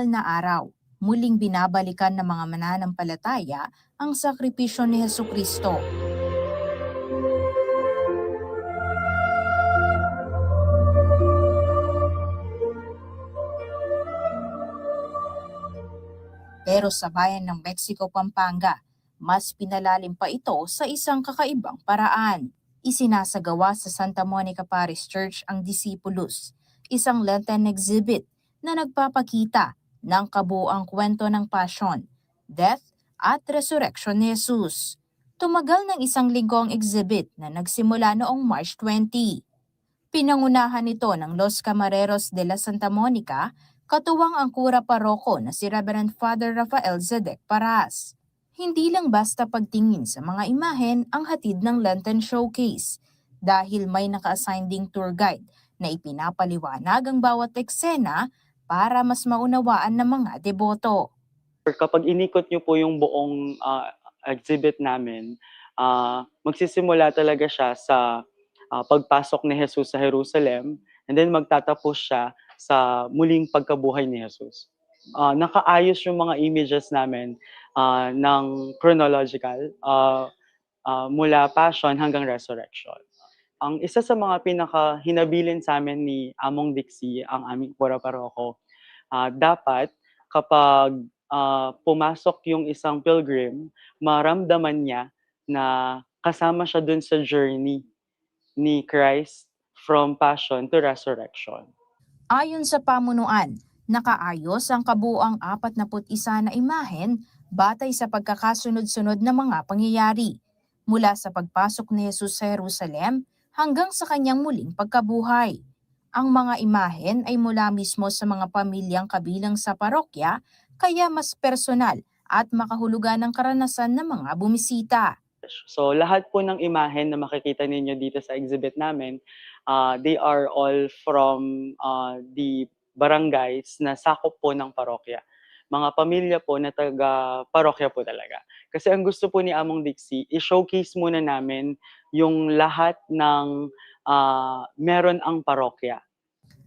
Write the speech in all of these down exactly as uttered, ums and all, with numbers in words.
na araw, muling binabalikan ng mga mananampalataya ang sakripisyo ni Jesucristo. Pero sa bayan ng Mexico, Pampanga, mas pinalalim pa ito sa isang kakaibang paraan. Isinasagawa sa Santa Monica Parish Church ang Discipulus, isang Lenten exhibit na nagpapakita ng kabuuang kwento ng passion, death, at resurrection ni Jesus. Tumagal ng isang linggo ang exhibit na nagsimula noong March twenty. Pinangunahan ito ng Los Camareros de la Santa Monica, katuwang ang kura paroko na si Reverend Father Rafael Zedek Paras. Hindi lang basta pagtingin sa mga imahen ang hatid ng Lenten Showcase, dahil may naka-assign ding tour guide na ipinapaliwanag ang bawat eksena para mas maunawaan ng mga deboto. Kapag inikot niyo po yung buong, ah, exhibit namin, ah, magsisimula talaga siya sa, ah, pagpasok ni Jesus sa Jerusalem, and then magtatapos siya sa muling pagkabuhay ni Jesus. Ah, nakaayos yung mga images namin, ah, ng chronological, ah, ah, mula Passion hanggang Resurrection. Ang isa sa mga pinakahinabilin sa amin ni Among Dixie, ang aming kura paroko, ah, dapat kapag, ah, pumasok yung isang pilgrim, maramdaman niya na kasama siya dun sa journey ni Christ from Passion to Resurrection. Ayon sa pamunuan, nakaayos ang kabuuang apat na put isa na imahen batay sa pagkakasunod-sunod ng mga pangyayari, mula sa pagpasok ni Jesus sa Jerusalem hanggang sa kanyang muling pagkabuhay. Ang mga imahen ay mula mismo sa mga pamilyang kabilang sa parokya, kaya mas personal at makahulugan ang karanasan ng mga bumisita. So, lahat po ng imahen na makikita ninyo dito sa exhibit namin, ah, they are all from, ah, the barangays na sakop po ng parokya. Mga pamilya po na taga parokya po talaga. Kasi ang gusto po ni Among Dixie, i-showcase muna namin yung lahat ng, ah, meron ang parokya.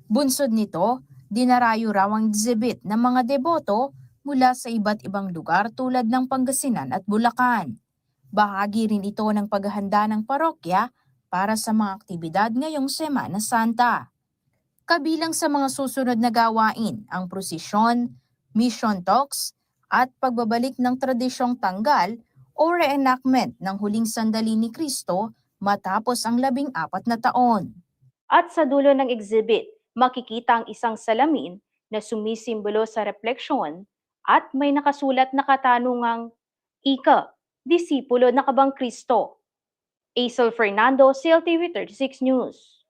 Bunsod nito, dinarayo raw ang exhibit ng mga deboto mula sa iba't ibang lugar tulad ng Pangasinan at Bulacan. Bahagi rin ito ng paghahanda ng parokya para sa mga aktibidad ngayong Semana Santa. Kabilang sa mga susunod na gawain ang prosesyon, mission talks, at pagbabalik ng tradisyong tanggal o reenactment ng huling sandali ni Kristo matapos ang labing apat na taon. At sa dulo ng exhibit, makikita ang isang salamin na sumisimbolo sa repleksyon at may nakasulat na katanungang, "Ika, disipulo na ka bang Kristo?" Aisel Fernando, C L T V thirty-six News.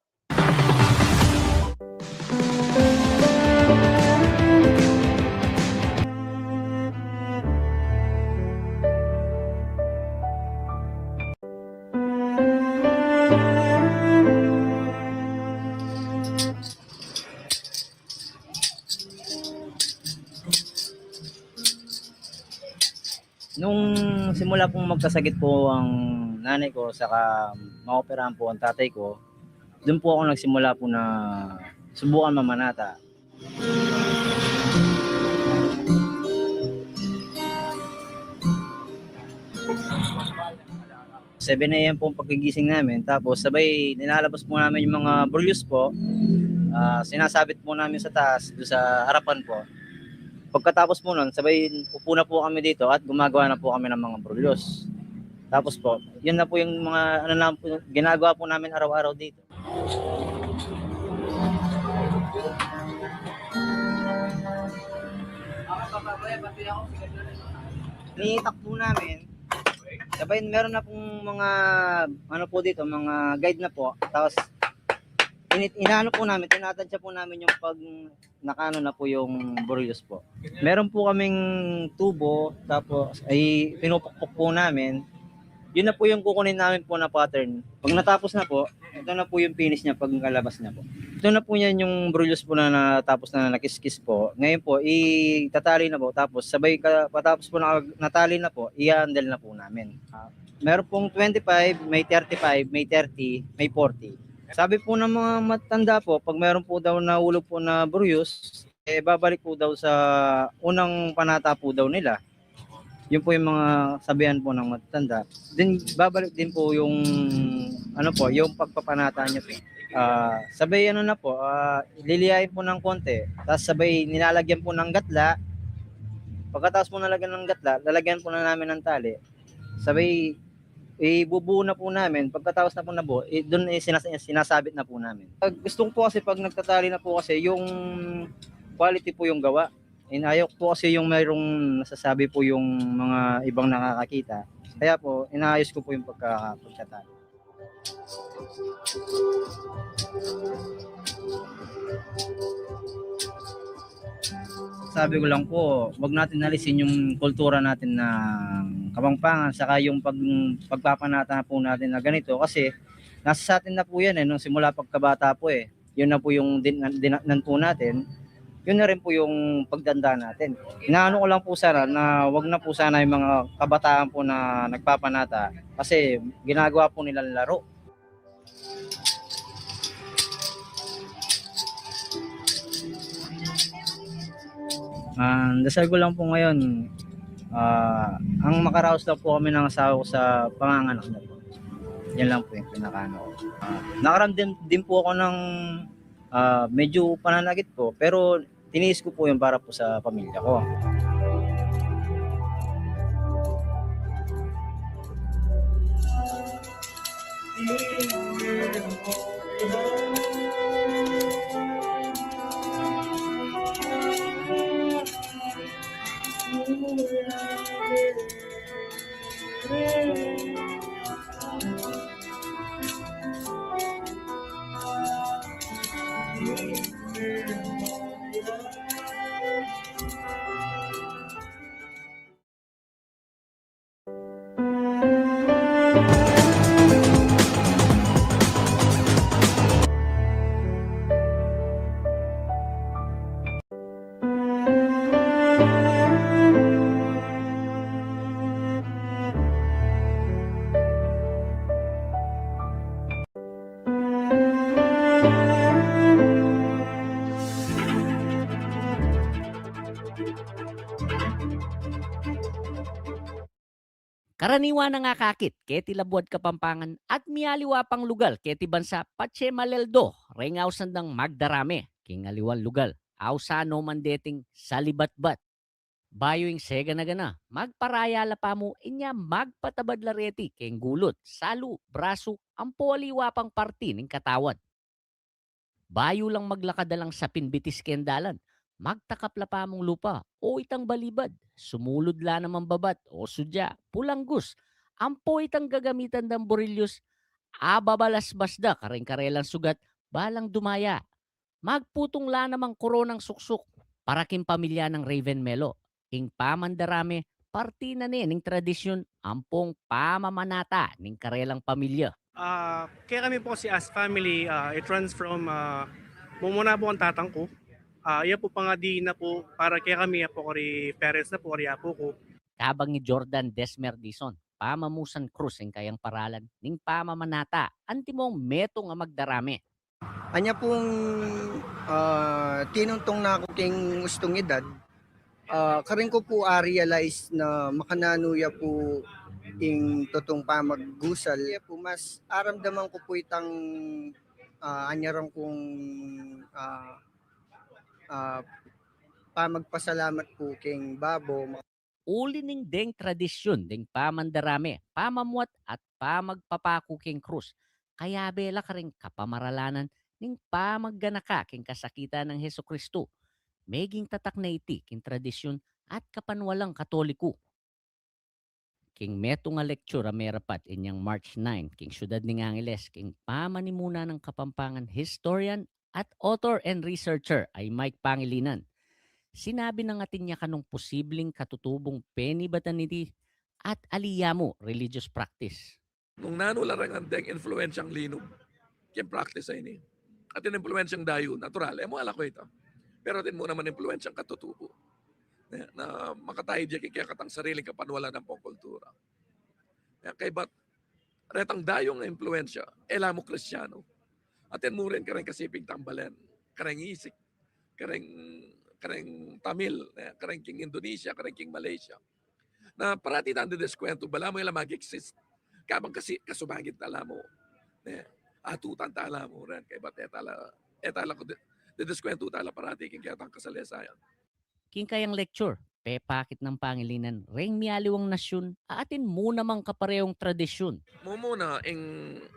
Nung simula pong magkasakit po ang nanay ko, saka maoperahan po ang tatay ko, dun po ako nagsimula po na subukan mamanata. Seven A M po ang pagkagising namin, tapos sabay nilalabas po namin yung mga buryos po. Ah, sinasabit po namin sa taas, doon sa harapan po. Pagkatapos po nun, sabay upo na po kami dito at gumagawa na po kami ng mga buryos. Tapos po, yun na po yung mga ano na po, ginagawa po namin araw-araw dito. Iniitak po namin. Sabay, meron na pong mga, ano po dito, mga guide na po. Tapos, ini-, inaano po namin, tinatansya po namin yung pag nakaano na po yung buryos po. Meron po kaming tubo, tapos ay pinupukpok po namin. Yun na po yung kukunin namin po na pattern. Pag natapos na po, ito na po yung finish niya pag kalabas niya po. Ito na po yan yung buryos po na natapos na nakiskis po. Ngayon po, itatali na po. Tapos sabay ka, patapos po na natali na po, i-handle na po namin. Ah, meron pong twenty-five, may thirty-five, may thirty, may forty. Sabi po ng mga matanda po, pag meron po daw nahulog po na buryos, Eh, babalik po daw sa unang panata po daw nila. Yun po yung mga sabihan po ng matatanda. Din, babalik din po yung, ano po, yung pagpapanata niya po. Ah, sabay ano na po, ah, liliyain po ng konti. Tapos sabay nilalagyan po ng gatla. Pagkatapos po nalagyan ng gatla, lalagyan po na namin ng tali. Sabay ibubuo na po namin. Pagkatapos na po nabuo, eh, dun, eh, sinas-, sinasabit na po namin. Pag, gusto ko po kasi pag nagtatali na po kasi yung quality po yung gawa. Inaayos po kasi yung mayroong nasasabi po yung mga ibang nakakakita. Kaya po, inaayos ko po yung pagka-, pagtatali. Sabi ko lang po, wag natin alisin yung kultura natin ng Kapampangan, saka yung pag-, pagpapanata po natin na ganito, kasi nasa sa atin na po yan eh, nung simula pagkabata po eh. Yun na po yung din-, dinatnan po natin, yun na rin po yung pagtanda natin. Inaano ko lang po sana na wag na po sana yung mga kabataan po na nagpapanata kasi ginagawa po nilang laro. Ang dasal ko lang po ngayon, ah, ang makaraos lang po kami ng asawa ko sa panganganak na po. Yan lang po yung pinakaano ko. Ah, nakaramdam din po ako ng, ah, medyo pananakit po, pero tiniis ko po yun para po sa pamilya ko. Karaniwan nang akakit keti labuad Kapampangan at mialiwa pang lugal keti bansa patse maleldo reng ausan dang magdarame king aliwang lugal, ausan no man deting salibatbat. Bayu ing segana-gana, magparaya la pamu inya magpatabad la reti keng gulut, salu, brasu, ampo aliwa pang parti ning katawan. Bayu lang maglakad alang sapin bitis keng dalan, magtakap la pamung lupa o itang balibad, sumulud la namang babat o sudya, pulanggus, ampo itang gagamitan dang burilyus, ababalasbas da kareng karelang sugat, balang dumaya. Magputung la namang koronang suksuk para king pamilya nang Raven Melo. Ing pamandarame, parti na ne ning tradisyun ampong pamamanata ning karelang pamilya. Ah, kekami po kasi as family, ah, it runs from, ah, mumuna po ang tatang ko. Ah, iya po pangadi na po para kekami, iya po kari parents na po, kari apu ko. Kabang i Jordan Desmer Dizon, pamamusan Cruz ing kayang paralan ning pamamanata, antimong metung a magdarame. Anya pung, ah, tinungtung na ku king ustung edad, ah, karin ku pu a-realize na makananu ya pu ing tutung pamaggusal. Ya pu, mas aramdaman ku pu itang, ah, anyaran kung, ah, ah, pamagpasalamat pu king babo. Uli ning deng tradisyun deng pamandarame, pamamuat at pamagpapaku king krus, kayabe la karing kapamaralanan ning pamagganaka king kasakitan nang Jesucristo. Meging tatak na iti king tradisyun at kapanwalang Katoliku. King metung a lecture a merapat inyang March nine king syudad ning Angeles king pamanimuna nang Kapampangan historian at author and researcher a i Mike Pangilinan, sinabi nang atin ya kanung posibling katutubung penibatan niti at ali ya mu religious practice. Nung nanu la reng andeng influensyang linum king practice a ini. Atin influensyang dayu, natural, e mu ala ku ita. Pero atin mu naman influensyang katutubu. Na, na makatayid ya king kekatang sariling kapanwalan ampong kultura. Kaya kaybat retang dayung influensya, e la mu Kristiyanu. Atin mu rin kareng kasiping tambalen, kareng isik, kareng kareng Tamil, ne, kareng king Indonesia, kareng king Malaysia. Na parati tang dideskuentu, balamu e la mag-exist. Kabang kasi, kasumagid tala mu. Ne, atutan tala mu ren, kaybat e tala, e tala ku di-, dideskuentu tala parati king kayatang kasalesayan. King kayang lecture, pepakit nang pangilinan reng mialiwang nasyun a atin mu namang kaparehong tradisyun. Mumuna ing,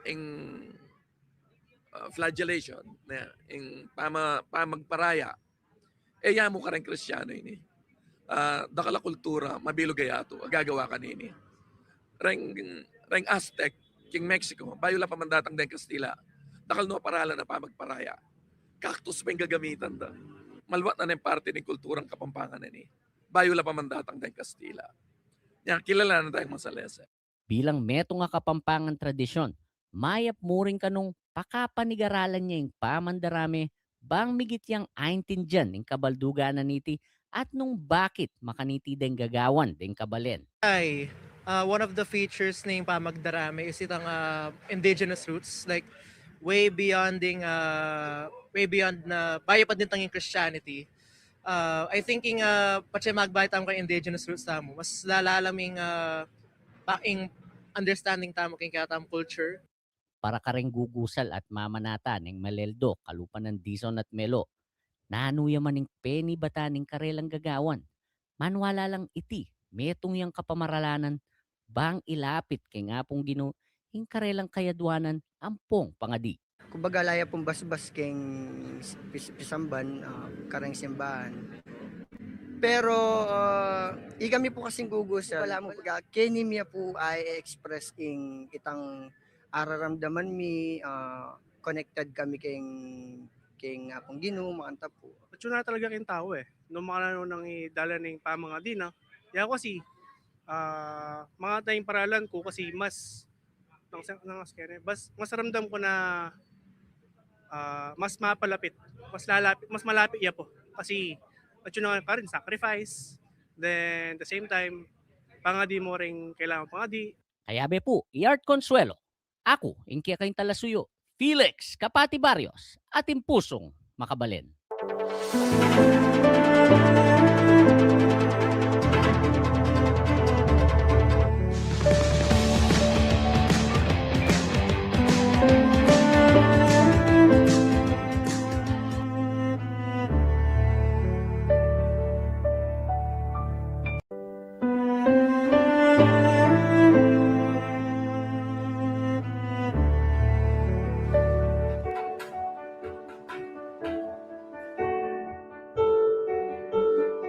ing, ah, flagellation, ne, ing pama-, pamagparaya. E ya mu kareng Kristiyanu ini. Ah, dakal a kultura, mabilug a yatu, gagawa kanini. Reng, reng Aztec, king Mexico, bayu la pa man datang deng Kastila, dakal no paralan a pamagparaya. Cactus pa ing gagamitan da. Maluat na neng parte ning kulturang Kapampangan ini. Bayu la pa man datang deng Kastila. Nya, kilala na tayang masalese. Bilang metung a Kapampangan tradisyun, mayap mu rin kanung pakapanigaralan ya ing pamandarame bang migit yang aintindian ing kabaldugan na niti at nung bakit makaniti deng gagawan deng kabalen. Ay, ah, one of the features ning pamagdarame is itang, ah, indigenous roots, like, way beyond ding, ah, way beyond na, bayu pa din tang ing Christianity. Ah, I think ing, ah, patse magbayu tamu keng indigenous roots tamu, mas lalalam ing, ah, pa-, ing understanding tamu keng kekatamung culture. Para kareng gugusal at mamanata ning Maleldo, kalupa nang Dizon at Melo, nanu ya man ing penibatan ning karelang gagawan, manwala lang iti, metung yang kapamaralanan bang ilapit keng Apung Ginu ing karelang kayadwanan ampong pangadi. Kumbaga, ala ya pung basbas keng pis-, pisamban, ah, kareng simbahan. Pero, ah, ikami pu kasing gugusal, balamu pagka keni mi ya pu i-express ing itang araramdaman mi, ah, connected kami keng, keng Apung Ginu, makanita pu. Atsu na talaga keng tau e. Nung makananu nang idala ning pamangadi na, ya ku kasi, ah, makanita ing paralan ku kasi mas, nang, nang, mas, mas, mas ramdam ku na, ah, mas mapalapit, mas lalapit, mas malapit ya pu. Kasi, atsu na karin, sacrifice, then, the same time, pangadi mu ring kailangan pangadi. Kayabe pu i Art Consuelo, aku, ing kekayu talasu yu, Felix Kapati Barrios, atin pusung makabalen.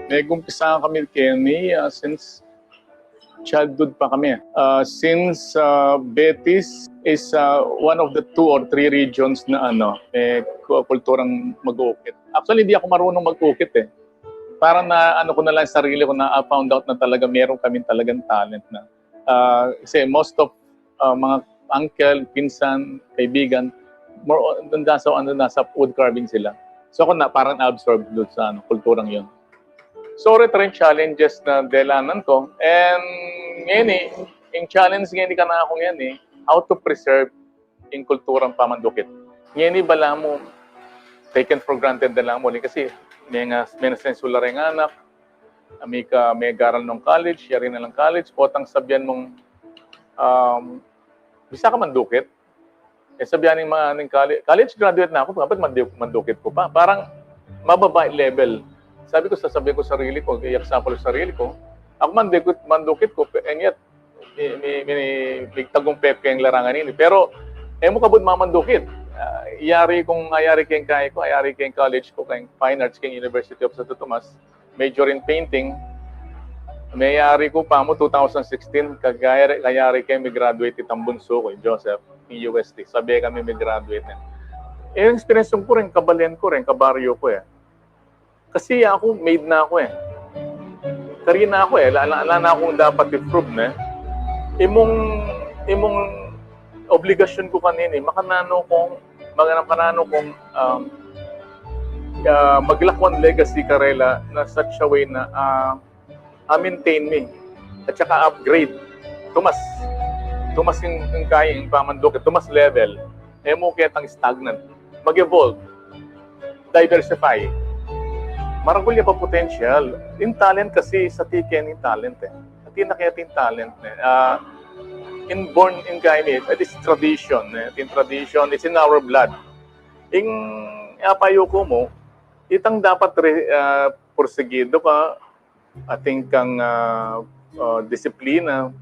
Nag-umpisa kami keni, ah, since childhood pa kami. Ah, since, ah, Betis is, ah, one of the two or three regions na, ano, eh, ku-, kulturang mag-uukit. Actually, di ako marunong mag-ukit, eh. Parang na, ano ko na lang sarili ko, na, ah, found out na talaga meron kami talagang talent na. Ah, kasi most of, ah, mga uncle, pinsan, kaibigan, more on, nandun sa, ano, nasa wood carving sila. So ako na, parang absorbed doon sa, ano, kulturang yun. So, ito rin challenges na dalanan ko. And ngayon e, ing challenge ngayon e kanaku ngayon e, how to preserve ing kulturang pamandukit. Ngeni balamu, taken for granted na lang muli kasi may nga, may na sensula ring anak, may ka, may garal nung college, yari na lang college, potang sabian mung, um, bisa ka mandukit? E, sabian ning mga, ning college, college graduate na aku, dapat mandu-, mandukit ku pa. Parang mababa ing level. Sabi ku, sasabian ku sarili ku, i-example sarili ku, aku mandukit, mandukit ku, and yet, mi, mi, mi, migtagumpe keng larangan ini. Pero, e mu kabud mamandukit. Ah, yari kung, ah, yari keng kai ku, yari keng college ku, keng Fine Arts, keng University of Santo Tomas, major in painting. Mayari ku pa mu two thousand sixteen, kayari, kayari keng mi-graduate itang bunsu ku, i Joseph, ing U S T. Sabi kami mi-graduate na. E, ing experience ku rin, kabalen ku rin, kabaryo ku e. Kasi aku, made na aku e. Karina aku e, ala, ala, ala na akung dapat i-prove, ne? Imung, imung obligasyon ku kanini, makananu kung, makananu kung, um, ah, maglakuan legacy karela na such a way na, ah, a-maintain mi at saka upgrade. Tumas, tumas ing, ing kaya, ing pamandukit, tumas level. E mu ketang stagnant. Mag-evolve. Diversify. Maragul ya pa potential. Ing talent kasi, sa atin keni ing talent e. Atin na keni ing talent e. Ah, inborn ing kaya mi, it is tradition e. Atin tradition, it's in our blood. Ing, ah, payo ku mu, itang dapat re-, ah, porsigidu ka, atin kang, ah, ah, disiplina,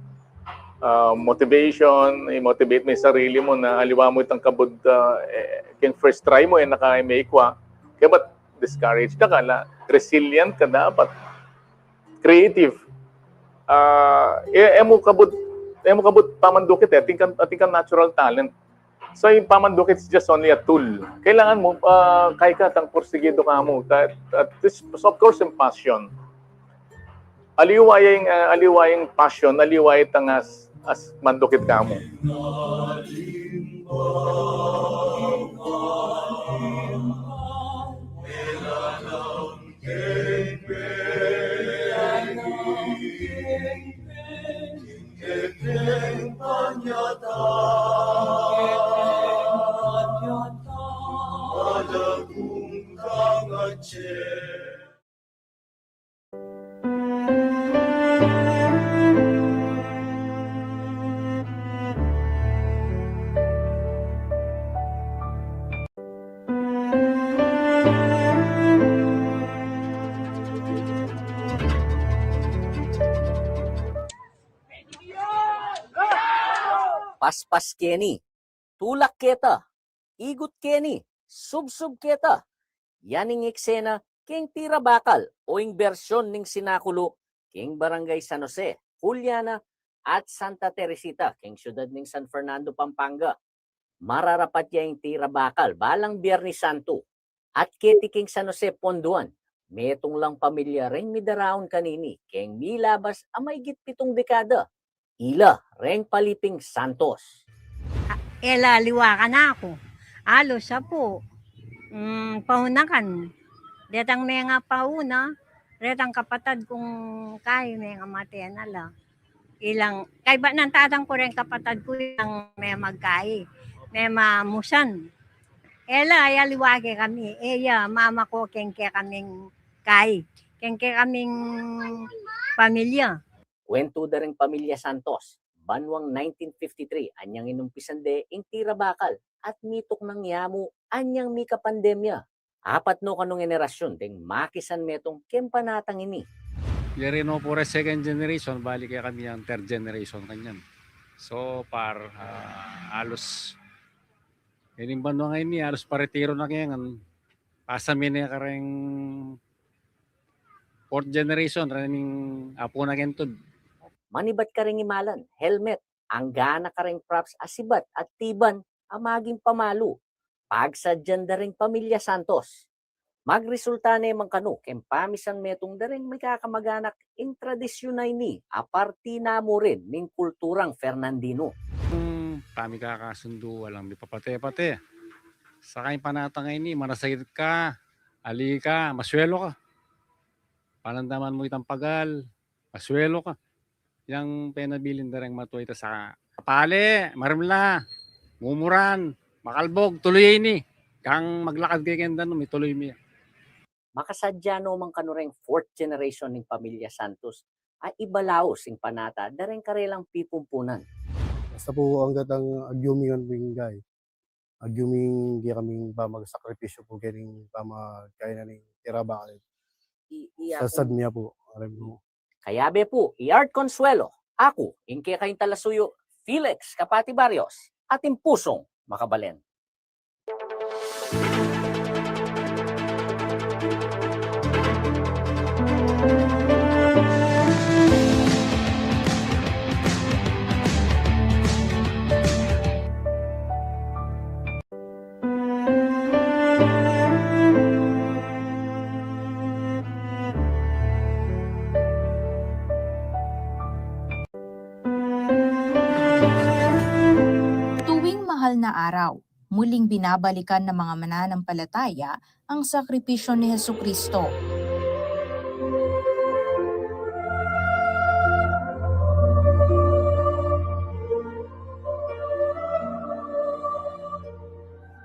ah, motivation, i-motivate mu ing sarili mu na aliwa mu itang kabud, ah, e, keng first try mu, e na ka mekwa. Kaya ba't discourage ka, kala resilient ka dapat. Creative. Ah, e, e mu kabud, e mu kabud pamandukit e, atin kang, atin kang natural talent. So, ing pamandukit is just only a tool. Kailangan mu, ah, kaya ka tang porsigidu ka mu. Ka-, at this, so of course, ing passion. Aliwa ya ing, ah, aliwa ya ing passion, aliwa ya itang as, as mandukit ka mu. Paspas keni, tulak keta, igut keni, subsub keta. Yan ing eksena keng Tira Bakal o ing bersyon ning sinakulu keng Barangay San Jose, Juliana, at Santa Teresita keng syudad ning San Fernando, Pampanga. Mararapat ya ing Tira Bakal balang Biernes Santo. At keti keng San Jose, Ponduan, metung lang pamilya reng midaraun kanini keng milabas a maigit pitung dekada. Ila reng Paliping Santos. A, e la aliwa kanaku. Alus a pu. Mm, paunakan. Detang mengapauna, retang kapatad kung kai mengamate na la. Ilang, kaybat nang tatang ku reng kapatad ku ilang memagkai, memamusan. E la, e aliwa kekami, e ya mama ku keng kekaming kai, keng kekaming pamilya. Kwentu da reng pamilya Santos, banuang nineteen fifty-three anyang inumpisan de ing Tira Bakal at mituknang ya mu anyang mika-pandemya. Apat no kanung henerasyon deng makisan metung keng panatang ini. Yari no pu reng second generation, bali kekami yang third generation kanyan. So far, ah, alus, ining banua ngeni, alus paretiru na kaya ngan. Pasa mi ne kareng fourth generation, reng apu na keng tud. Manibat kareng imalan, helmet, anggana kareng props a sibat at tiban a maging pamalu. Pagsadyan da reng pamilya Santos. Magresulta ne man kanu keng pamisan metung da reng mikakamaganak ing tradisyun a ini a parti na mu rin ning kulturang Fernandino. Hmm, pamikakasundu, alang mipapate-pate. Saka ing panatang a ini, manasakit ka, ali ka, maswelo ka. Panandaman mu itang pagal, maswelo ka. Yang penabilin da reng matua ita sa kapale, marimla, mumuran, makalbog, tuluy ini. Kang maglakad keng danum, ituloy mi. Makasadya no man kanu reng fourth generation ning pamilya Santos a ibalaus ing panata da reng karelang pipumpunan. Basta pu anggat agyu mi ngan ing kai. Agyu mi ing kekaming pamagsakripisyu pu kening pamagkainan ning Tira Bakal. I, i, sasaad mi ya pu, aram pu. Kayabe pu i Art Consuelo, aku ing kekayung talasuyu, Felix Capati Barrios, atin pusung makabalen. Tuwing Mahal na Araw, muling binabalikan ng mga mananampalataya ang sakripisyo ni Hesukristo.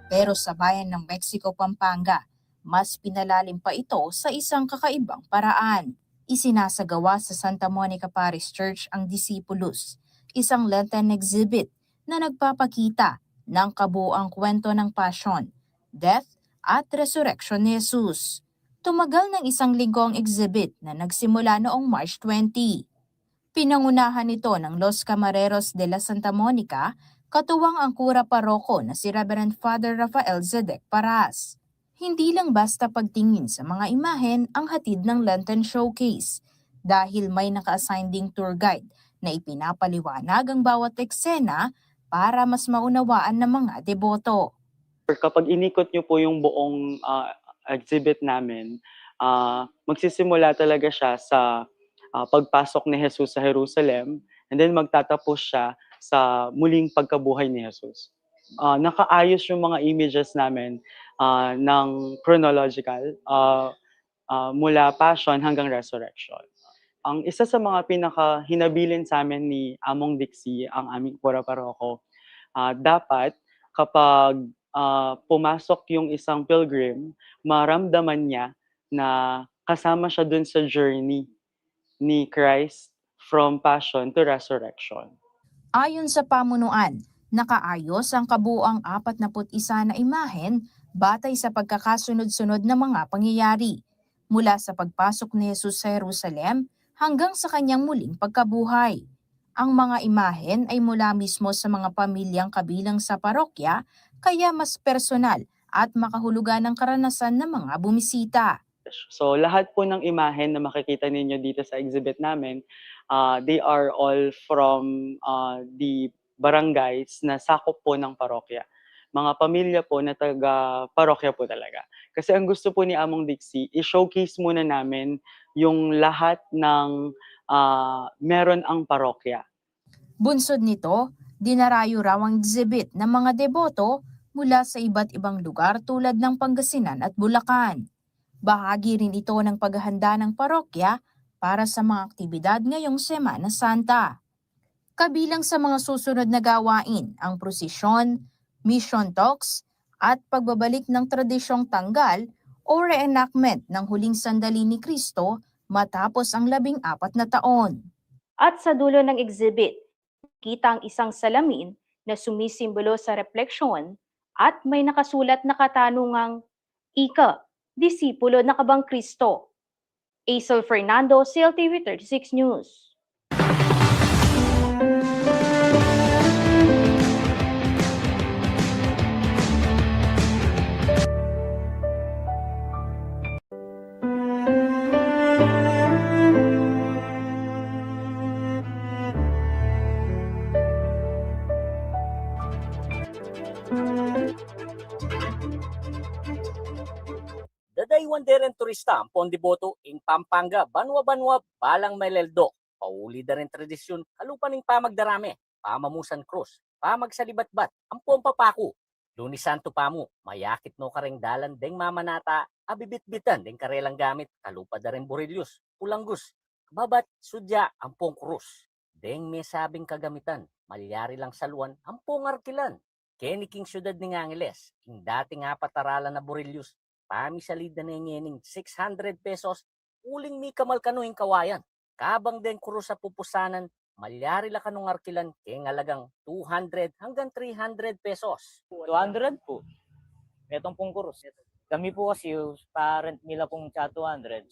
Pero sa bayan ng Mexico, Pampanga, Mas pinalalim pa ito sa isang kakaibang paraan. Isinasagawa sa Santa Monica Parish Church ang Discipulus, isang Lenten exhibit na nagpapakita ng kabuuang kwento ng passion, death, at resurrection ni Jesus. Tumagal ng isang linggo ang exhibit na nagsimula noong March twenty. Pinangunahan ito ng Los Camareros de la Santa Monica, katuwang ang kura paroko na si Reverend Father Rafael Zedek Paras. Hindi lang basta pagtingin sa mga imahen ang hatid ng Lenten Showcase, dahil may naka-assign ding tour guide na ipinapaliwanag ang bawat eksena para mas maunawaan ng mga deboto. Kapag inikot niyo po yung buong, ah, exhibit namin, ah, magsisimula talaga siya sa, ah, pagpasok ni Jesus sa Jerusalem, and then magtatapos siya sa muling pagkabuhay ni Jesus. Ah, nakaayos yung mga images namin, ah, ng chronological, ah, ah, mula Passion hanggang Resurrection. Ang isa sa mga pinakahinabilin sa amin ni Among Dixie, ang aming kura paroko, ah, dapat kapag, ah, pumasok yung isang pilgrim, maramdaman niya na kasama siya dun sa journey ni Christ from Passion to Resurrection. Ayon sa pamunuan, nakaayos ang kabuuang apat na put isa na imahen batay sa pagkakasunod-sunod na mga pangyayari, mula sa pagpasok ni Jesus sa Jerusalem hanggang sa kanyang muling pagkabuhay. Ang mga imahen ay mula mismo sa mga pamilyang kabilang sa parokya, kaya mas personal at makahulugan ang karanasan ng mga bumisita. So, lahat po ng imahen na makikita ninyo dito sa exhibit namin, ah, they are all from, ah, the barangays na sakop po ng parokya. Mga pamilya po na taga parokya po talaga. Kasi ang gusto po ni Among Dixie, i-showcase muna namin yung lahat ng, ah, meron ang parokya. Bunsod nito, dinarayo raw ang exhibit ng mga deboto mula sa iba't ibang lugar tulad ng Pangasinan at Bulacan. Bahagi rin ito ng paghahanda ng parokya para sa mga aktibidad ngayong Semana Santa. Kabilang sa mga susunod na gawain ang prosesyon, mission talks, at pagbabalik ng tradisyong tanggal o reenactment ng huling sandali ni Kristo matapos ang labing apat na taon. At sa dulo ng exhibit, kita ang isang salamin na sumisimbolo sa refleksyon at may nakasulat na katanungang, "Ika, disipulo na ka bang Kristo?" Aisel Fernando, C L T V thirty-six News. Dadaywan de ren turista ampong deboto ing Pampanga banua-banua balang maleldo. Pauli da ren tradisyun kalupa ning pamagdarame, pamamusan krus, pamagsalibatbat, ampong papaku. Lunis Santo pamu, mayakit no kareng dalan deng mamanata a bibitbitan deng karelang gamit kalupa da ren burilyus, pulanggus, babat, sudya, ampong krus. Deng mesabing kagamitan, malyari lang saluan ampong arkilan. Keni king syudad ning Angeles, ing dating apat a ralan a burilyus, pamisalid da ne ngening six hundred pesos uling mikamal kanu ing kawayan. Kabang deng krus a pupusanan, malyari la kanung arkilan keng alagang two hundred hanggang three hundred pesos. Two hundred pu. Metung pung krus. Kami pu kasi, pa-rent mi la pung tsa two hundred.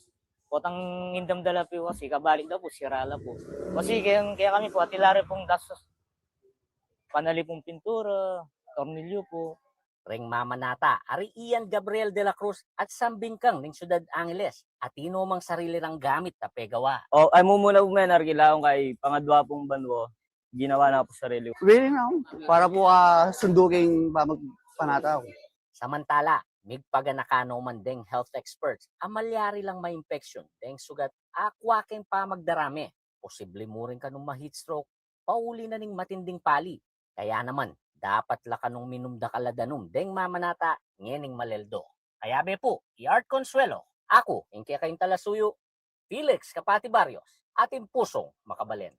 Potang indam da la pu kasi, kabalik da pu, sira la pu. Kasi kaya, kaya kami pu, ati la rin pung gastos. Panali pung pintura, tornilyo pu. Reng mamanata, ari Ian Gabriel de la Cruz at sambingkang ning Syudad Angeles, ati no mang sarili rang gamit a pegawa. O, ay mumuna pu men, arkilaung kay pangadwa pung banua, ginawa na pu sarili. Willing na ako. Para po, ah, sunduking pamagpanata ako. Samantala, migpaganaka no man deng health experts a malyari lang maimpeksyon deng sugat a akwa keng pamagdarame. Posible mu rin kanung ma-heat stroke, pauli na ning matinding pali. Kaya naman, dapat la kanung minum dakal a danum deng mamanata ngening maleldo. Kaya be pu, i Art Consuelo, aku, ing kekayung talasuyu, Felix Kapati Barrios, ating pusong makabalen.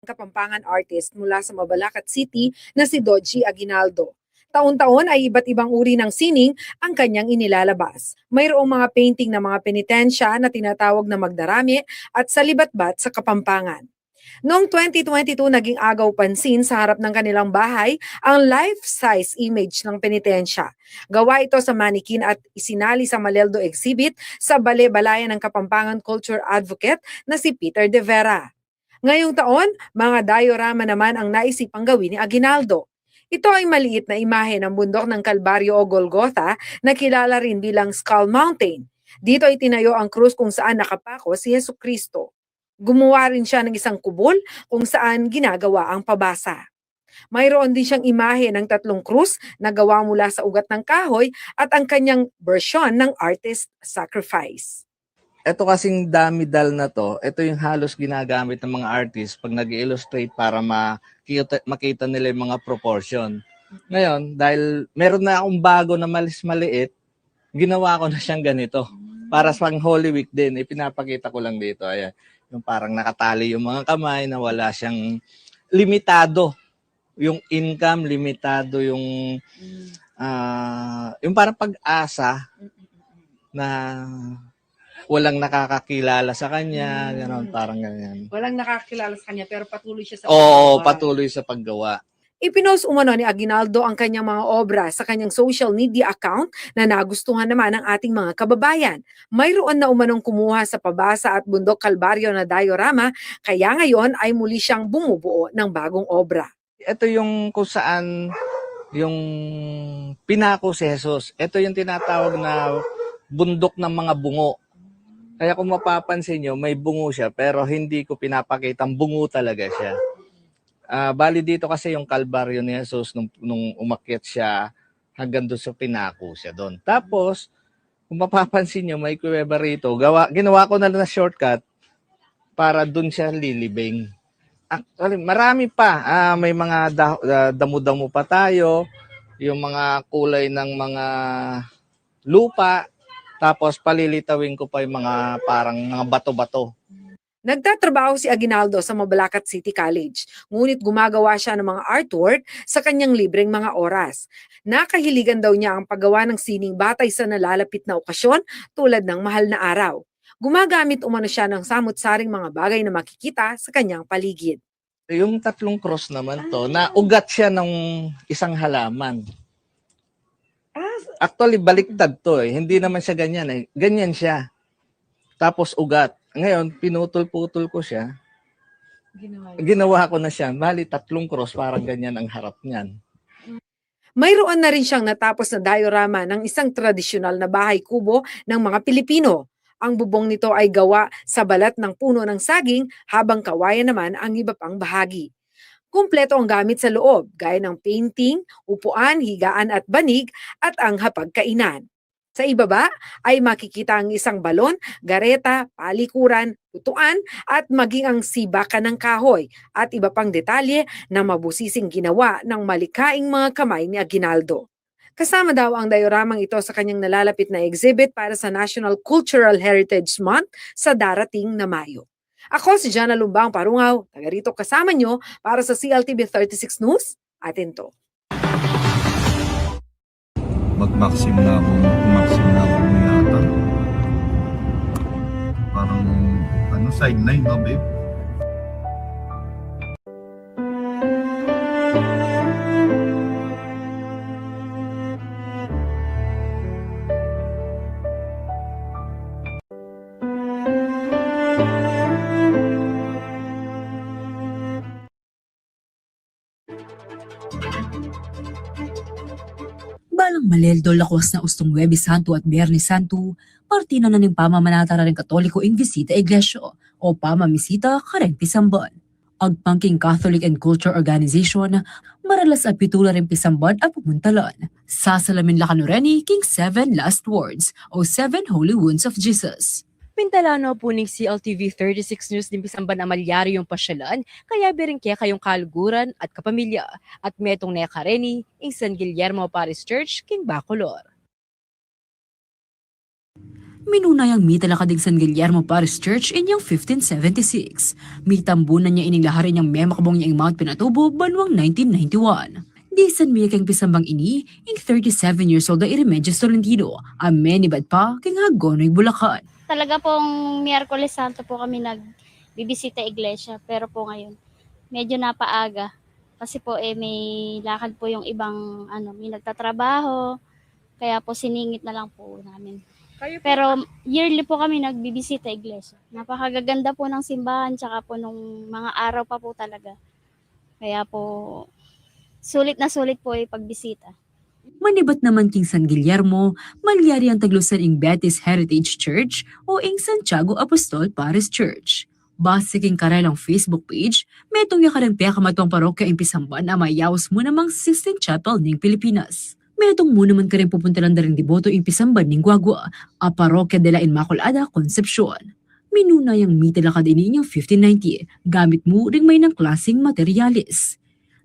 Kapampangan artist mula sa Mabalacat City na si Dodgy Aguinaldo. Taon-taon ay iba't ibang uri ng sining ang kanyang inilalabas. Mayroong mga painting ng mga penitensya na tinatawag na magdarami at salibatbat sa Kapampangan. Noong twenty twenty-two, naging agaw pansin sa harap ng kanilang bahay ang life-size image ng penitensya. Gawa ito sa manikin at isinali sa Maleldo exhibit sa Bale-balayan ng Kapampangan culture advocate na si Peter De Vera. Ngayong taon, mga diorama naman ang naisipang gawin ni Aguinaldo. Ito ay maliit na imahe ng bundok ng Kalbaryo o Golgotha na kilala rin bilang Skull Mountain. Dito itinayo ang krus kung saan nakapako si Jesucristo. Gumawa rin siya ng isang kubol kung saan ginagawa ang pabasa. Mayroon din siyang imahe ng tatlong krus na gawa mula sa ugat ng kahoy at ang kanyang bersyon ng artist sacrifice. Eto kasing damidal na 'to, eto yung halos ginagamit ng mga artist 'pag nag-i-illustrate para makita, makita nila yung mga proportion. Ngayon, dahil meron na akong bago na malis maliit, ginawa ko na siyang ganito. Para sa Holy Week din, ipinapakita ko lang dito, ayan. Yung parang nakatali yung mga kamay na wala siyang limitado. Yung income, limitado yung, ah, yung parang pag-asa na walang nakakakilala sa kanya, gano'n, parang ganyan. Walang nakakilala sa kanya, pero patuloy siya sa paggawa. Oo, patuloy sa paggawa. Ipinost umano ni Aguinaldo ang kanyang mga obra sa kanyang social media account na nagustuhan naman ng ating mga kababayan. Mayroon na umanong kumuha sa pabasa at Bundok Kalbaryo na diorama, kaya ngayon ay muli siyang bumubuo ng bagong obra. Ito yung kung saan yung pinako si Jesus. Ito yung tinatawag na bundok ng mga bungo. Kaya kung mapapansin nyo, may bungo siya, pero hindi ko pinapakitang bungo talaga siya. Ah, bali dito kasi yung Kalbaryo ni Jesus nung, nung umakyat siya hanggang doon sa pinako siya doon. Tapos, kung mapapansin nyo, may kuweba rito. Gawa, ginawa ko na lang na shortcut para doon siya lilibing. Actually, marami pa. Ah, may mga da-, ah, damo-damo pa tayo. Yung mga kulay ng mga lupa. Tapos, palilitawin ko pa yung mga parang mga bato-bato. Nagtatrabaho si Aguinaldo sa Mabalacat City College, ngunit gumagawa siya ng mga artwork sa kanyang libreng mga oras. Nakahiligan daw niya ang paggawa ng sining batay sa nalalapit na okasyon tulad ng mahal na araw. Gumagamit umano siya ng samut-saring mga bagay na makikita sa kanyang paligid. Yung tatlong cross naman 'to, na ugat siya ng isang halaman. Ah, s- Actually, baliktad 'to eh. Hindi naman siya ganyan eh. Ganyan siya. Tapos ugat. Ngayon, pinutol-putol ko siya. Ginawa niya. Ginawa ko na siya. Bali, tatlong cross, parang ganyan ang harap niyan. Mayroon na rin siyang natapos na diorama ng isang tradisyonal na bahay kubo ng mga Pilipino. Ang bubong nito ay gawa sa balat ng puno ng saging, habang kawayan naman ang iba pang bahagi. Kumpleto ang gamit sa loob, gaya ng painting, upuan, higaan at banig, at ang hapagkainan. Sa ibaba ay makikita ang isang balon, gareta, palikuran, putuan, at maging ang sibakan ng kahoy, at iba pang detalye na mabusising ginawa ng malikhaing mga kamay ni Aguinaldo. Kasama daw ang dioramang ito sa kanyang nalalapit na exhibit para sa National Cultural Heritage Month sa darating na Mayo. Ako si Jana Lumbang Parungaw, taga rito kasama nyo para sa C L T V thirty-six News, atin 'to. Mag-maxim na ako, maxim na ako yata. Parang, ano, sideline, no, babe? Balang Maleldo, lakwas na ustung Huwebes Santo at Biernes Santo, parte na na ning pamamanatana ning Katoliko ing bisita iglesia o pamamisita kareng pisamban. Agpang king Catholic and Culture Organization, maralas a pitu la ring pisamban a pumuntalan. Sasalamin la kanu reni king Seven Last Words o Seven Holy Wounds of Jesus. Pintalan no pu ning C L T V thirty-six News ding pisamban a malyaryung pasyalan, kayabe ring kekayung kaluguran at kapamilya, at metung ne kareni ing San Guillermo Parish Church king Bacolor. Minuna yang mitalakad ing San Guillermo Parish Church inyang fifteen seventy-six. Mitambunan ya ining lahar inyang memakabung ya ing Mount Pinatubo banuang nineteen ninety-one. Disan mie keng pisambang ini, ing thirty-seven years old a Iremedios Tolentino, a menibat pa king Hagonoy, Bulacan. Talaga pong Miyerkules Santo po kami nagbibisita iglesia, pero po ngayon, medyo napaaga. Kasi po, eh, may lakad po yung ibang, ano, may nagtatrabaho, kaya po siningit na lang po namin. Kayo po? Pero yearly po kami nagbibisita iglesia. Napakagaganda po ng simbahan, tsaka po nung mga araw pa po talaga. Kaya po, sulit na sulit po yung pagbisita. Manibat naman king San Guillermo, malyari yang taglusan ing Betis Heritage Church o ing Santiago Apostol Parish Church. Base king karelang Facebook page, metung ya kareng pekamatuang parokya ing pisamban a mayaus mu namang Sistine Chapel ning Pilipinas. Metung mu naman kareng pupuntalan da ring deboto ing pisamban ning guagua, a Parroquia de la Inmaculada Concepcion. Minuna yang mitalakad ini inyang fifteen ninety, gamit mu ring maynang klasing materyales.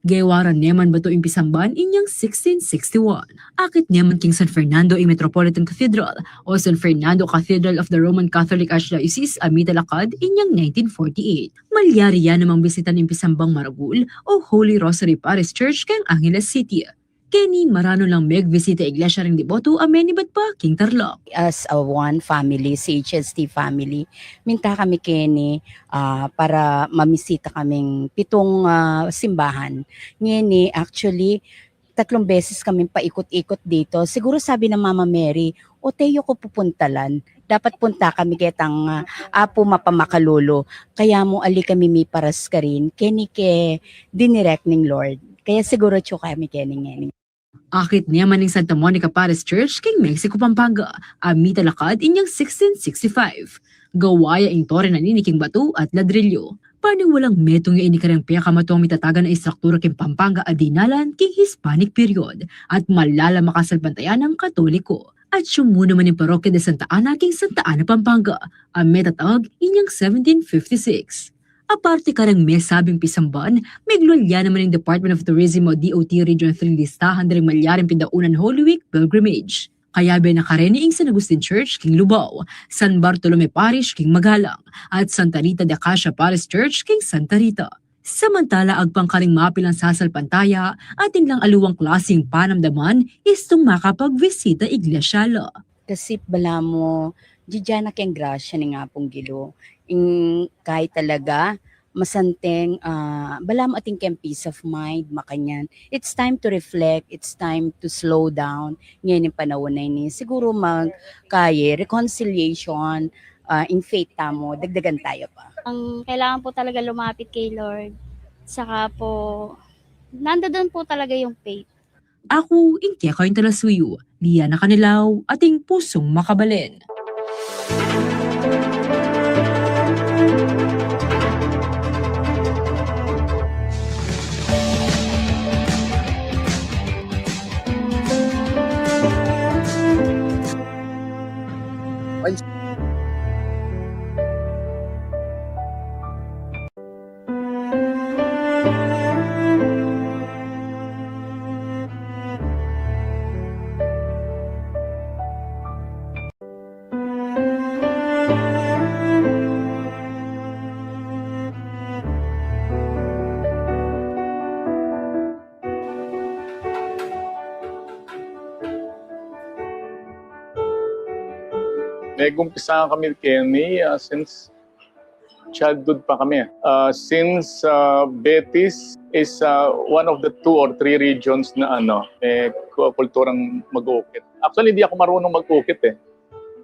Gewa ra neman batu ing pisamban inyang sixteen sixty-one. Akit neman king San Fernando ing Metropolitan Cathedral o San Fernando Cathedral of the Roman Catholic Archdiocese a mitalakad inyang nineteen forty-eight. Malyari ya namang bisitan ing pisambang maragul o Holy Rosary Parish Church keng Angeles City. Keni maranu lang megbisita iglesia ring deboto a menibat pa king Tarlac. As a one family, C H S T family, minta kami keni, ah, para mamisita kaming pitung, ah, simbahan. Ngeni, actually, tatlong beses kaming paikot-ikot dito. Siguro sabi ng Mama Mary, "O, te, yu ko pupuntalan. Dapat punta kami ketang, ah, Apu Mapamakalulu." Kaya mu ali kami miparas karin, keni ke dinirect ning Lord. Kaya siguro atyu kami keni ngeni. Akit neman ing Santa Monica Parish Church king Mexico, Pampanga, a mitalakad inyang sixteen sixty-five. Gawa ya ing tore na nini king batu at ladrilyo. Paniwalang metung ya ini kareng pekamatuang mitatagan a istruktura king Pampanga a dinalan king Hispanic period at malalamak a salpantayanang Katoliko. Atyu mu naman ing Parroquia de Santa Ana king Santa Ana, Pampanga, a metatag inyang seventeen fifty-six. Aparte kareng mesabing pisamban, meglual ya naman ing Department of Tourism o D O T Region three listahan da ring malyaring pidaunan Holy Week pilgrimage. Kayabe na kareni ing San Agustin Church king Lubao, San Bartolome Parish king Magalang, at Santa Rita de Casia Parish Church king Santa Rita. Samantala agpang karing mapilang sasalpantaya, atin lang aliwang klasing panamdaman istung makapagbisita iglesia la. Kasi balamu, didyan na keng grasya ning Apung Ginu. Ing kaya talaga, masanteng, ah, balamu atin keng peace of mind, makanyan. It's time to reflect, it's time to slow down. Ngeni ing panaun a ini, siguro mag-, kaya, reconciliation, ah, in faith tamu, dagdagan taya pa. Ang kailangan po talaga lumapit kay Lord. Saka po, nandun po talaga yung faith. Aku ing kekayung talasuyu, Liana Canilaw, ating pusung makabalen. Nag-umpisa kami keni, ah, since childhood pa kami. Ah, since, ah, Betis is, ah, one of the two or three regions na ano, may ku-, kulturang mag-ukit. Actually, hindi ako marunong mag-ukit eh.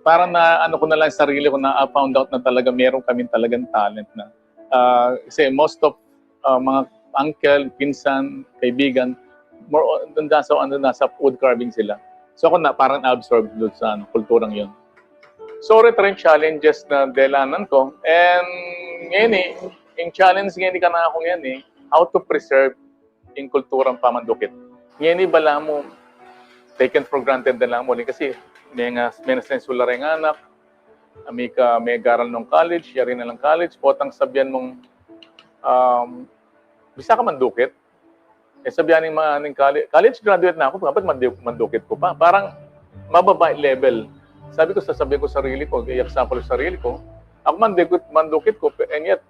Parang na, ano ko na lang sarili ko, na, ah, found out na talaga meron kaming talagang talent na. Ah, kasi most of, ah, mga uncle, pinsan, kaibigan, more on, dun sa, ano, nasa wood carving sila. So ako na, parang absorbed dun sa, ano, kulturang yun. So, ito rin challenges na delanan ko. And ngeni, ing challenge ngeni kanakung ngeni, how to preserve ing kulturang pamandukit. Ngeni balamu, taken for granted na lang muli kasi may nga, may na sensula ring anak, may ka, may garal nung college, yari na lang college, potang sabian mung, um, bisa ka mandukit? Eh, sabian ning mga, ning college, college graduate na ako, dapat mandu-, mandukit ko pa. Parang mababa yung level. Sabi ko, sasabihan ko sarili ko, i-example ko sarili ko. Aku mandukit, mandukit ku, pe-, and yet,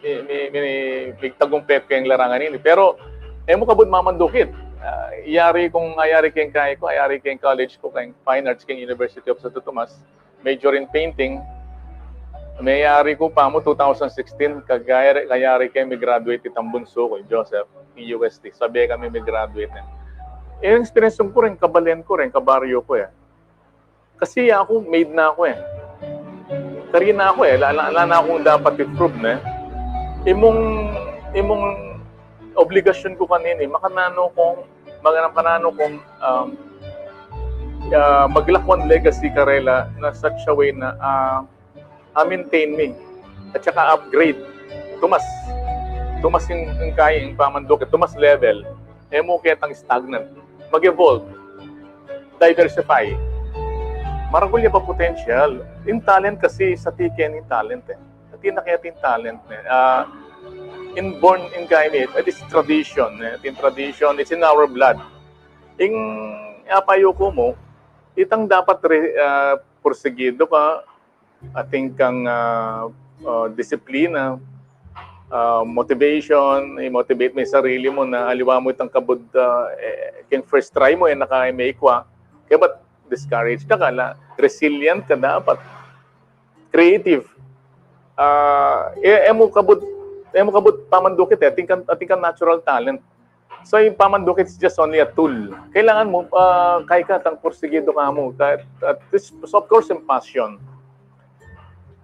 mi, mi, mi, migtagumpe ku keng larangan ini. Pero, e mu kabud mamandukit. Ah, yari kung, ah, yari keng kai ku, yari keng college ku, keng Fine Arts, keng University of Santo Tomas, major in painting. Mayari ku pa mu two thousand sixteen, kayari, kayari keng mi-graduate itang bunsu ku, Joseph, king U S T. Sabe kami mi-graduate na. E, ing experience ku rin, kabalen ku rin, kabaryo ku, e. Kasi aku, made na aku, e. Karina aku, e. Ala, ala, ala na kung dapat i-prove, ne. Imung, imung obligasyon ku kanini, makananu kung, makananu kung, um, ah, maglakuan legacy karela na such a way na, ah, a-maintain mi. At saka upgrade. Tumas. Tumas ing, ing kaya, ing pamandukit. Tumas level. E mu ketang stagnant. Mag-evolve. Diversify. Maragul ya pa potential. Ing talent kasi sa tiken ing talent, e. Atin na kaya ating talent, ne? Ah, inborn in kami, it is tradition, ne? Ating tradition, it's in our blood. Ing apayu ku mu, itang dapat re-, ah, porsigido ka, atin kang, ah, ah, disiplina, ah, motivation, i-motivate mu ing sarili mu na aliwa mu itang kabud, ah, e, keng first try mu, e na ka maikwa. Kaya ba't discourage ka, kala resilient ka dapat. Creative. Ah, e, e mu kabud, e mu kabud pamandukit, e. Atin kang, atin kang natural talent. So, ing pamandukit is just only a tool. Kailangan mu, ah, kaya ka tang porsigido ka mu. Ka-, at this, so of course, ing passion.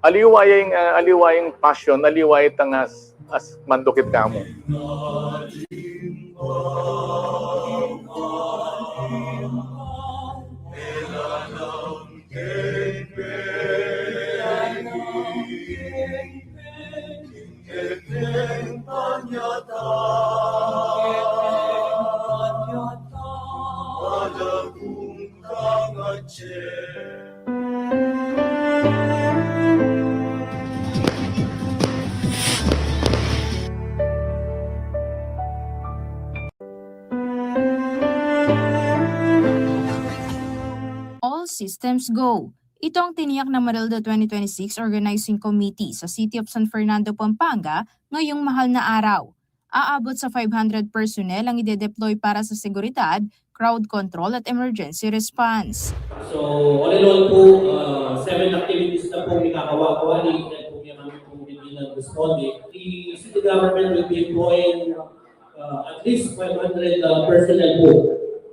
Aliwa ya ing, ah, aliwa ya ing passion, aliwa ya itang as, as mandukit ka mu. All systems go. Ito ang tiniyak ng Marildo twenty twenty-six Organizing Committee sa City of San Fernando, Pampanga ngayong mahal na araw. Aabot sa five hundred personnel ang ide-deploy para sa seguridad, crowd control at emergency response. So, all in all po, uh, seven activities na po ang ikakawa-kawa ni, and po kaya kami po hindi nag-responde. The city government will be employing, uh, at least five hundred, uh, personnel po,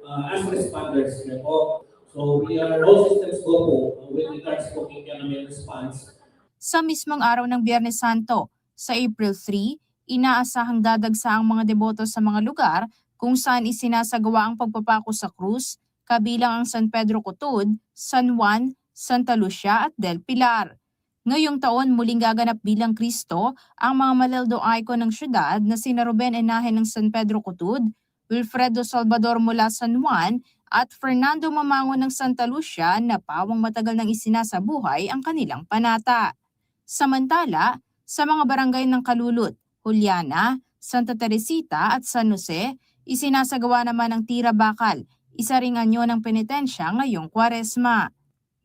uh, as responders na po. So, we are all systems go po, uh, with regards po kaya kami response. Sa mismong araw ng Biyernes Santo, sa April three, inaasahang dadagsa ang mga deboto sa mga lugar kung saan isinasagawa ang pagpapako sa krus, kabilang ang San Pedro Cutud, San Juan, Santa Lucia at Del Pilar. Ngayong taon, muling gaganap bilang Cristo ang mga Marildo icon ng syudad na sina Ruben Enaje ng San Pedro Cutud, Wilfredo Salvador mula San Juan, at Fernando Mamango ng Santa Lucia na pawang matagal nang isinasabuhay ang kanilang panata. Samantala, sa mga barangay ng Calulud, Juliana, Santa Teresita at San Jose, isinasagawa naman ang tira bakal, isa ring anyo ng penitensya ngayong Kwaresma.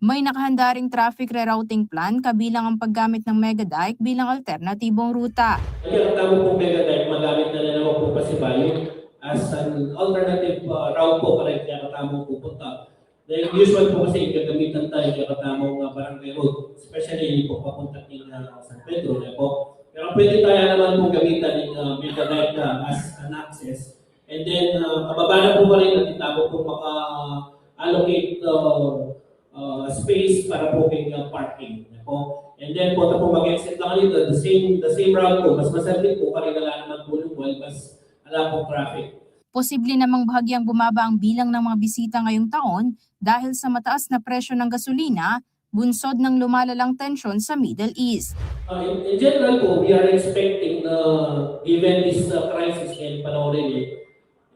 May nakahanda ring traffic rerouting plan kabilang ang paggamit ng mega dike bilang alternatibong ruta. Kaya katamo pong mega dike, magamit na rin naman po Pasibayo as an alternative, uh, route po para kaya katamo pupunta. Dahil usual po kasi gagamitan tayo kaya katamo ng, uh, barangay road, especially yung po papunta ng, uh, San Pedro, na po. Pero pwede tayo naman pong gamitan ng, uh, mega dike, uh, as an access. And then, uh, kababa na po pa rin, at itamo po maka-allocate, uh, uh, space para po kay, uh, parking. Yan po. And then, po, po mag-exit lang dito, the same, the same route po, mas masaglit po, para wala naman po yung, well, mas wala pong traffic. Posible namang bahagyang bumaba ang bilang ng mga bisita ngayong taon dahil sa mataas na presyo ng gasolina, bunsod ng lumalalang tensyon sa Middle East. Uh, in, in general po, we are expecting na given this, uh, crisis ngayong panahon rin, eh,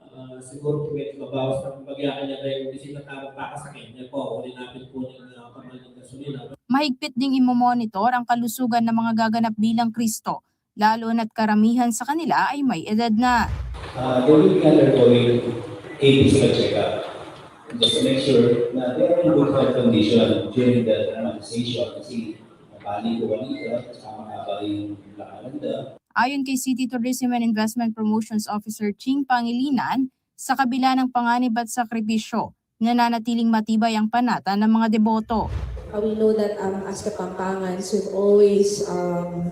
uh, siguro po medyo mabawas na kumbaga kanya rin yung bisita tamang pakasakyan niya po, o rin natin po ng, uh, kamahal ng gasolina. Mahigpit ding imomonitor ang kalusugan ng mga gaganap bilang Kristo, lalo na't karamihan sa kanila ay may edad na. Uh, they will be undergoing a physical checkup. Just to make sure na they are in good health condition during the transition kasi mapali ko kanina, tama nga ba yung lakaran da? Ayon kay City Tourism and Investment Promotions Officer Ching Pangilinan, sa kabila ng panganib at sakripisyo, nananatiling matibay ang panata ng mga deboto. Uh, we know that, um, as Kapampangans, we've always, um,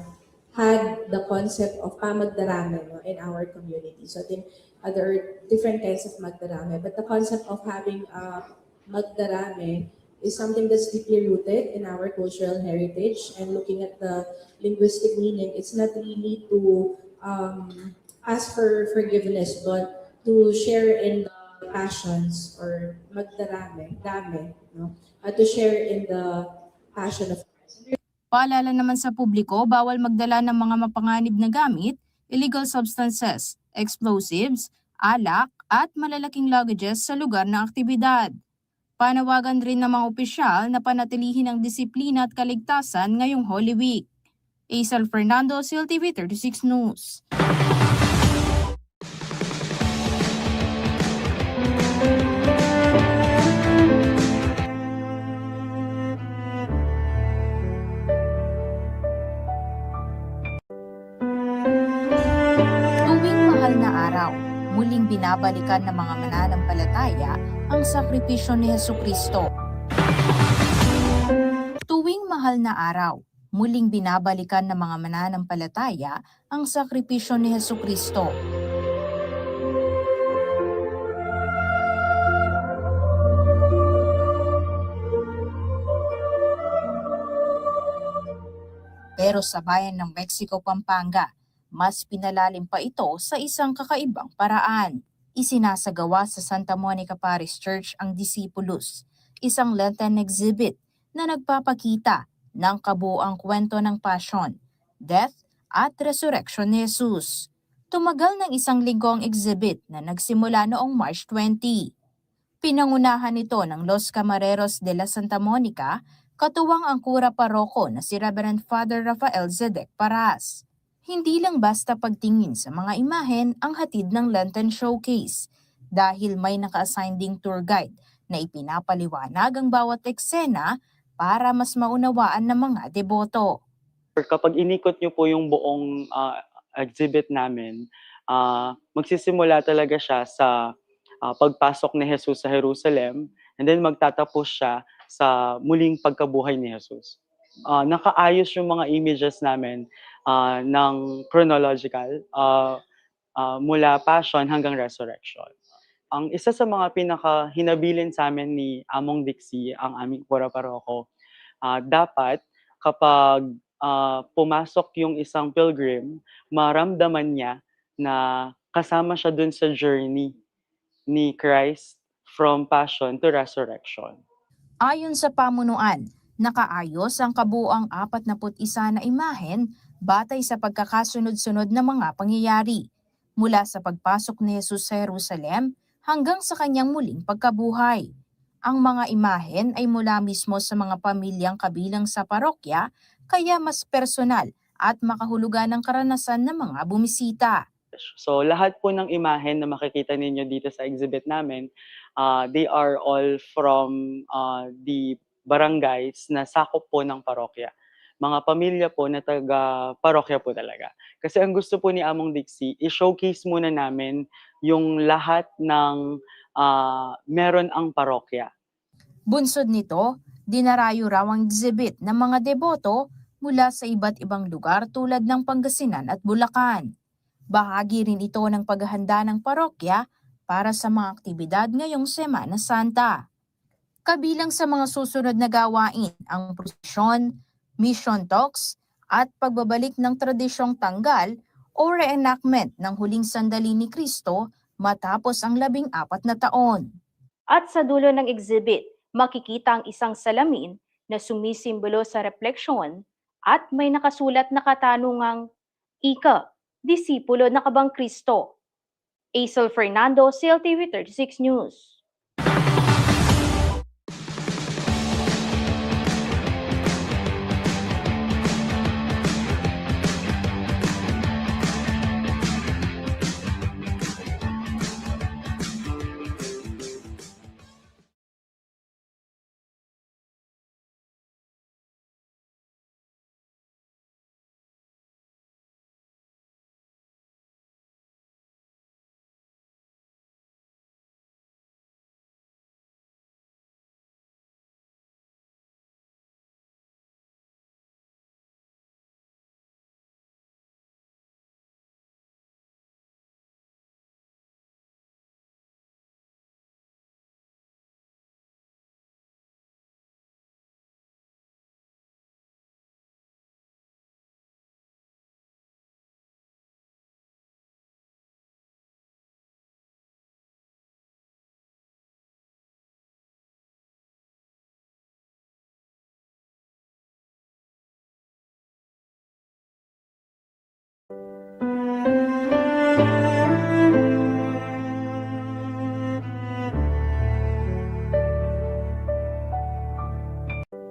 had the concept of pamagdarame, no, in our community. So I think, uh, there are different kinds of magdarame, but the concept of having, uh, magdarame is something that's deeply rooted in our cultural heritage. And looking at the linguistic meaning, it's not really to, um, ask for forgiveness, but to share in the passions or magdarame, dame, no? Uh, to share in the passion of Christ. Paalala naman sa publiko, bawal magdala ng mga mapanganib na gamit, illegal substances, explosives, alak, at malalaking luggages sa lugar ng aktibidad. Panawagan rin ng mga opisyal na panatilihin ang disiplina at kaligtasan ngayong Holy Week. Aisel Fernando, C L T V thirty-six News. Tuwing mahal na araw, muling binabalikan ng mga mananampalataya ang sakripisyo ni Hesukristo. Tuwing mahal na araw, muling binabalikan ng mga mananampalataya ang sakripisyo ni Hesukristo. Pero sa bayan ng Mexico, Pampanga, mas pinalalim pa ito sa isang kakaibang paraan. Isinasagawa sa Santa Monica Parish Church ang Discipulus, isang Lenten exhibit na nagpapakita ng kabuuang kwento ng passion, death, at resurrection ni Jesus. Tumagal ng isang linggo ang exhibit na nagsimula noong March twenty. Pinangunahan ito ng Los Camareros de la Santa Monica, katuwang ang kura paroko na si Reverend Father Rafael Zedek Paras. Hindi lang basta pagtingin sa mga imahen ang hatid ng Lenten Showcase, dahil may naka-assign ding tour guide na ipinapaliwanag ang bawat eksena para mas maunawaan ng mga deboto. Kapag inikot niyo po yung buong, ah, exhibit namin, ah, magsisimula talaga siya sa, ah, pagpasok ni Jesus sa Jerusalem, and then magtatapos siya sa muling pagkabuhay ni Jesus. Ah, nakaayos yung mga images namin, ah, ng chronological, ah, ah, mula Passion hanggang Resurrection. Ang isa sa mga pinakahinabilin sa amin ni Among Dixie, ang aming kura paroko, ah, dapat kapag, ah, pumasok yung isang pilgrim, maramdaman niya na kasama siya dun sa journey ni Christ from Passion to Resurrection. Ayon sa pamunuan, nakaayos ang kabuuang apat na put isa na imahen batay sa pagkakasunod-sunod na mga pangyayari, mula sa pagpasok ni Jesus sa Jerusalem hanggang sa kanyang muling pagkabuhay. Ang mga imahen ay mula mismo sa mga pamilyang kabilang sa parokya, kaya mas personal at makahulugan ang karanasan ng mga bumisita. So, lahat po ng imahen na makikita ninyo dito sa exhibit namin, ah, they are all from, ah, the barangays na sakop po ng parokya. Mga pamilya po na taga parokya po talaga. Kasi ang gusto po ni Among Dixie, i-showcase muna namin yung lahat ng, ah, meron ang parokya. Bunsod nito, dinarayo raw ang exhibit ng mga deboto mula sa iba't ibang lugar tulad ng Pangasinan at Bulacan. Bahagi rin ito ng paghahanda ng parokya para sa mga aktibidad ngayong Semana Santa. Kabilang sa mga susunod na gawain ang prosesyon, mission talks, at pagbabalik ng tradisyong tanggal o reenactment ng huling sandali ni Kristo matapos ang labing apat na taon. At sa dulo ng exhibit, makikita ang isang salamin na sumisimbolo sa refleksyon at may nakasulat na katanungang, "Ika, disipulo na ka bang Kristo?" Aisel Fernando, C L T V thirty-six News.